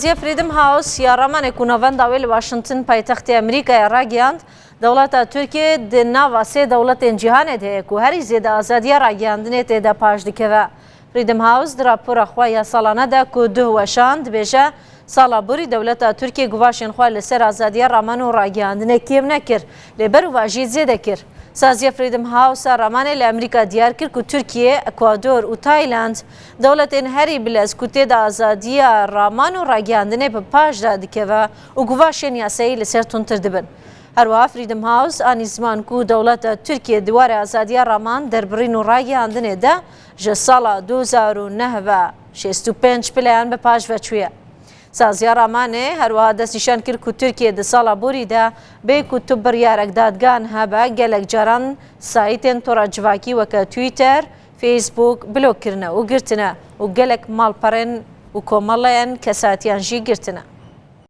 Saziya Freedom House ya ramanê ku navenda wê li Washington paytextê Amerîkayê ragihand, dewleta Tirkiyê di nava sê dewletên cîhanê de ye ku herî zêde azadiya ragihandinê tê de paş dikeve. Freedom House di rapora xwe ya salane de ku duh weşand dibêje, Sala borî dewleta Tirkiyê guvaşên xwe li ser azadiya raman û ragihandinê kêm nekir, lê berovajî zêde kir. Saziya Freedom House a ramanê li Amerîka diyar kir ku Tirkiye, Ekwador û Tayland dewletên herî bilez ku tê de azadiya raman û ragihandinê bi paş de dikeve û guvaşên yasayî li ser tundtir dibin. Herwiha Freedom House anî ziman ku dewleta Tirkiyê di warê azadiya raman, derbirîn û ragihandinê de ji sala 2009 ve 65 pileyan bi paş ve çûye. Saziya Ramanê herwiha destnîşan kir ku Tirkiye di sala borî de bê ku tu biryarek dadgehan hebe gelek caran saytên tora civakî weke Twitter, Facebook blok kirine û girtine û gelek malperên û komeleyên kesayetiyan jî girtine.